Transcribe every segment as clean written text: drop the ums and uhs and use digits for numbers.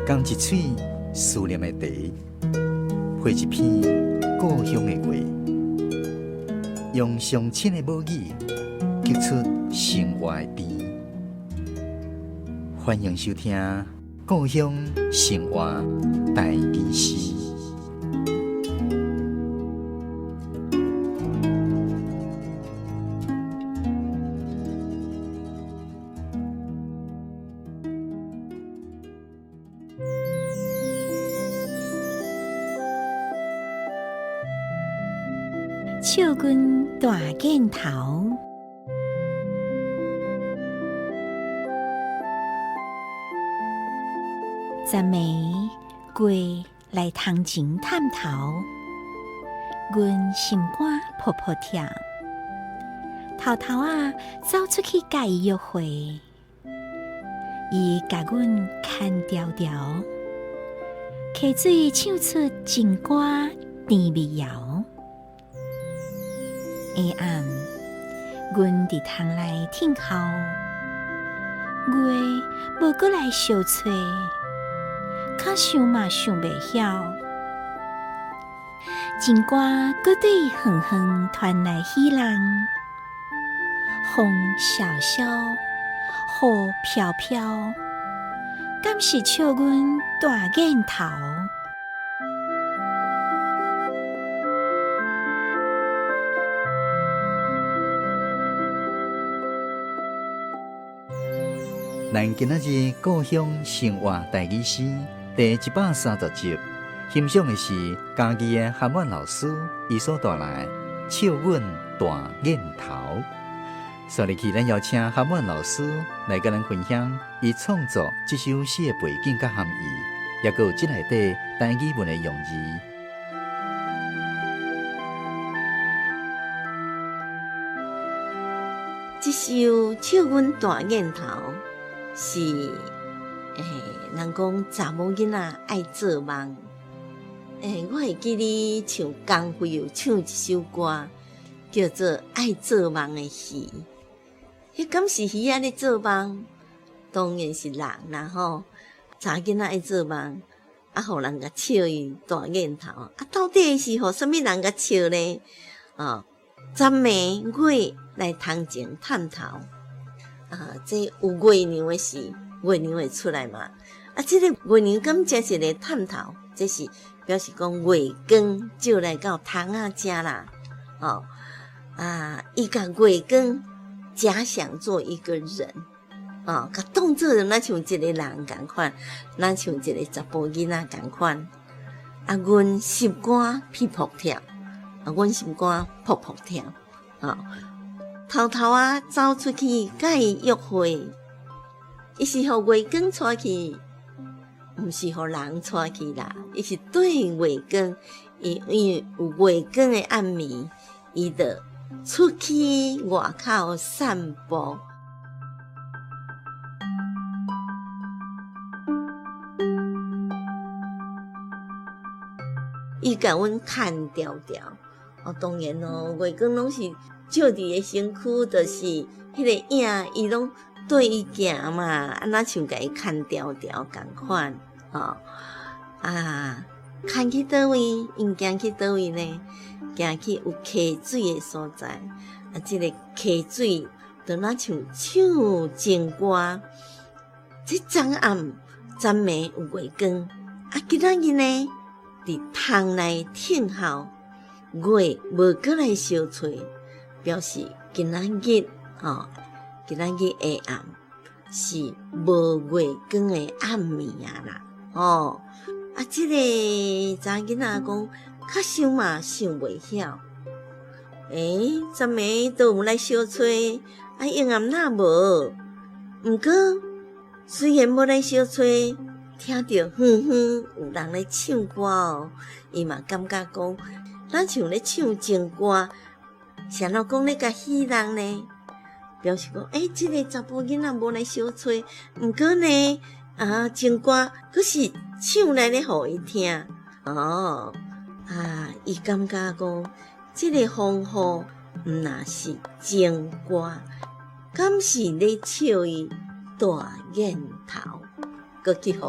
仝一喙思念的茶，配一篇故鄉的話，用上親的母語，激出生活的甜。歡迎收聽《故鄉生活台語詩》。笑阮大箭頭。昨暝月來窗前探頭，阮心肝噗噗跳，偷偷仔走出去佮伊約會，伊共阮牽牢牢，溪水唱出情歌甜蜜謠。下暗，阮佇窗內等候，月無閣來相揣，較想嘛想袂曉。情歌閣對遠方傳來喜人，風蕭蕭，雨飄飄，敢是笑阮大眼頭？咱今仔日故鄉生活台語詩第130集，欣賞的是嘉義的韓婉老師伊所帶來《笑阮大眼頭》。紲入去，咱邀請韓婉老師來佮咱分享伊創作這首詩的背景佮含義，抑閣有這內底台語文的用字。這首《笑阮大眼頭》是，人講查某囡仔愛做夢。我會記得像江蕙有唱一首歌，叫做《愛做夢的魚》。彼敢是魚仔咧做夢？當然是人啦吼。查囡仔愛做夢，啊，予人共笑伊大眼頭。啊，到底是予啥物人共笑呢？哦，昨暝月來窗前探頭。啊，這有月娘的時，月娘會出來嘛？啊，這个月娘敢真是來探頭？這是表示講月光照來到窗仔遮啦。哦，啊，伊共月光假想做一個人，哦，共當做若像一個人仝款，若像一個查埔囡仔仝款。啊，阮心肝噗噗跳，啊，阮心肝噗噗跳，哦。偷偷仔走出去佮伊約會，伊是予月光帶去，毋是予人帶去啦。伊是對月光，伊因為有月光的暗暝，伊就出去外口散步。伊共阮牽牢牢，哦，當然咯，月光攏是照佇个身軀，就是彼个影，伊攏綴伊行嘛，啊，若像共伊牽牢牢仝款，吼啊，牽去佗位？𪜶行去佗位呢？行去有溪水的所在，啊，這个溪水就若像唱情歌。這昨暗、昨暝有月光，啊，今仔日呢，佇窗內等候，月無閣來相揣。表示今仔日吼，今仔日下暗是無月光的暗暝啊啦，吼啊！這个查囡仔講，較想嘛想袂曉。欸，昨暝都有來相揣，啊，永暗若無？毋過雖然無來相揣，聽著遠遠有人咧唱歌哦，伊嘛感覺講，若像咧唱情歌。是按怎講咧共戲人呢？表示講，欸，這个查埔囡仔無來相揣，毋過呢，啊，情歌閣是唱來咧予伊聽。哦，啊，伊感覺講，這个風雨毋若是情歌，敢是咧笑伊大眼頭，閣去予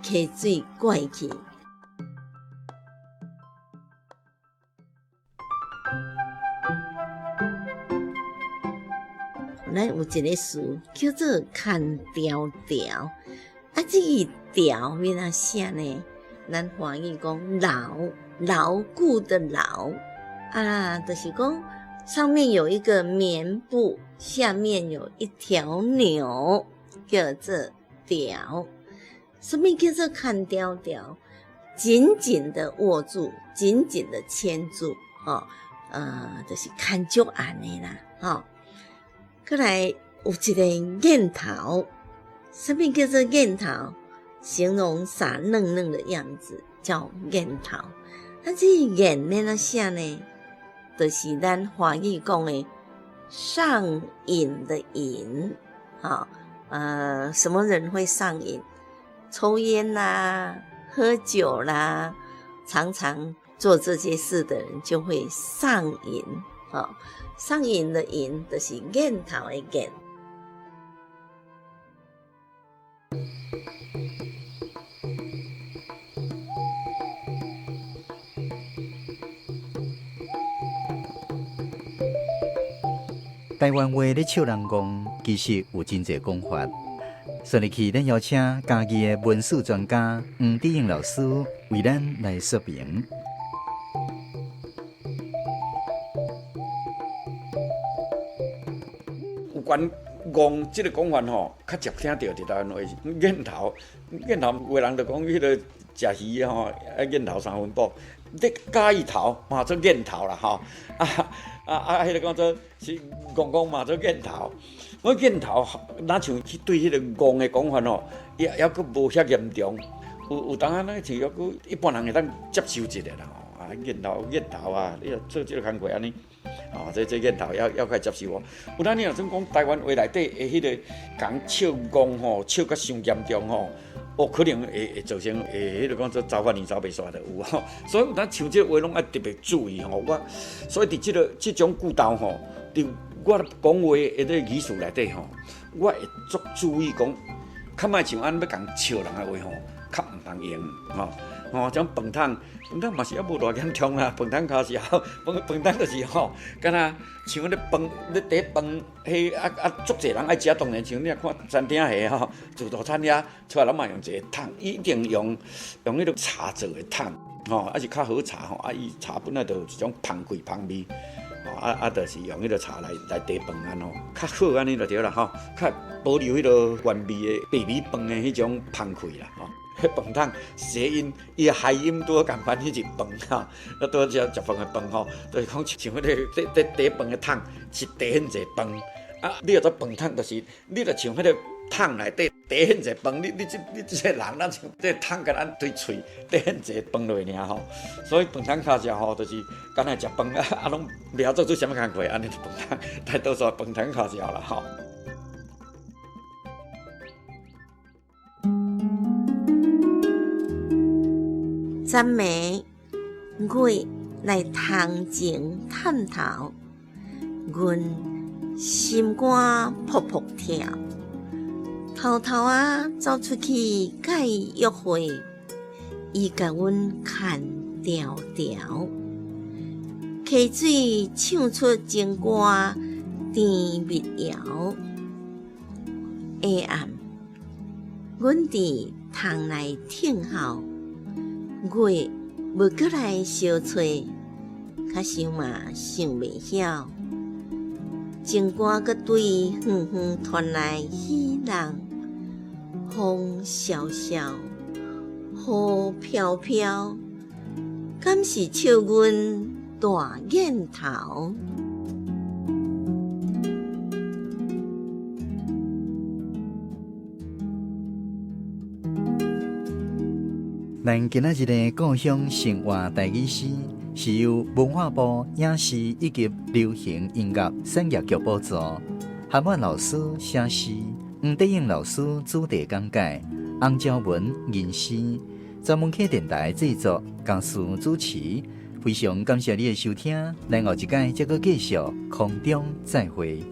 溪水灌去。咱有一个词叫做牽牢牢，啊，這個牢欲按怎寫呢？咱華語講牢，牢固的牢，啊，就是講上面有一個棉布，下面有一條鈕，叫做牢。什麼叫做牽牢牢？緊緊的握住，緊緊的牽住，吼，就是牽足按呢啦，吼。閣來有一個癮頭，啥物叫做癮頭？形容傻愣愣的樣子，叫癮頭。啊，這癮欲按怎寫呢？就是咱華語講的上癮的癮，吼，什麼人會上癮？抽菸啦，喝酒啦，常常做這些事的人就會上癮，吼。上癮的癮，就是癮頭的癮。台灣話咧笑人戇，其實有真濟講法。所以去，咱邀請嘉義的文史專家黃智英老師為咱來說明。有關戇這個講法吼，較常聽著佇台灣話是癮頭，癮頭有的人就講彼個食魚吼，愛癮頭三分飽，你佮意頭嘛做癮頭啦吼，啊啊啊！彼個講做是戇戇嘛做癮頭，我癮頭若像去對彼個戇的講法吼，伊猶閣無遐嚴重，有當仔咱像猶閣一般人會當接受一下啦吼，啊癮頭癮頭啊，你若做這個工課按呢。哦，這癮頭猶猶較接受哦。有當你若準講台灣話內底的彼個共笑戇吼，笑甲傷嚴重吼，哦，可能會造成會彼個講做走法年走袂煞就有吼。所以有當像這個話攏愛特別注意吼。我所以佇這個這種句頭吼，佇我講話的這個語詞內底吼，我會足注意講，較莫像按呢欲共笑人的話吼，較毋通用吼。吼，像飯桶，飯桶嘛是猶無偌嚴重啦。飯桶跤是吼，飯飯桶就是吼，敢若像咧飯咧綴飯，彼啊啊足濟人愛食，當然像你若看餐廳下吼，自助餐遐出來攏嘛用一个桶，伊一定用彼个茶做的桶，吼，啊是較好茶吼，啊伊茶本來就有一種芳氣芳味，吼啊啊，就是用彼个茶來綴飯按呢，較好按呢就對啦吼，較保留彼个原味的白米飯的彼種芳氣啦吼。彼飯桶諧音，伊的諧音拄好仝款，彼是飯吼，啊拄好食食飯的飯吼，就是講像彼个佇佇綴飯的桶是綴遐濟飯，啊，你若做飯桶，就是你若像彼个桶內底綴遐濟飯，你這個人若像這個桶共咱對喙綴遐濟飯落爾吼，所以飯桶跤食吼，就是干焦食飯啊，啊攏袂曉做出啥物工課，按呢就飯桶，大多數飯桶跤食啦吼。昨暝月來窗前探頭，阮心肝噗噗跳，偷偷仔走出去共伊約會，伊共阮牽牢牢，溪水唱出情歌甜蜜謠。下暗，阮佇窗內等候，月無閣來相揣，較想嘛想袂曉。情歌閣對遠遠傳來喜人，風蕭蕭，雨飄飄，敢是笑阮大癮頭？咱今仔日的故鄉生活台語詩，是由文化部影視以及流行音樂產業局補助，韓萬老師寫詩，黃德英老師主題講解，洪昭文吟詩，專門客電台製作，江蘇主持。非常感謝你的收聽，咱後一擺再閣繼續空中再會。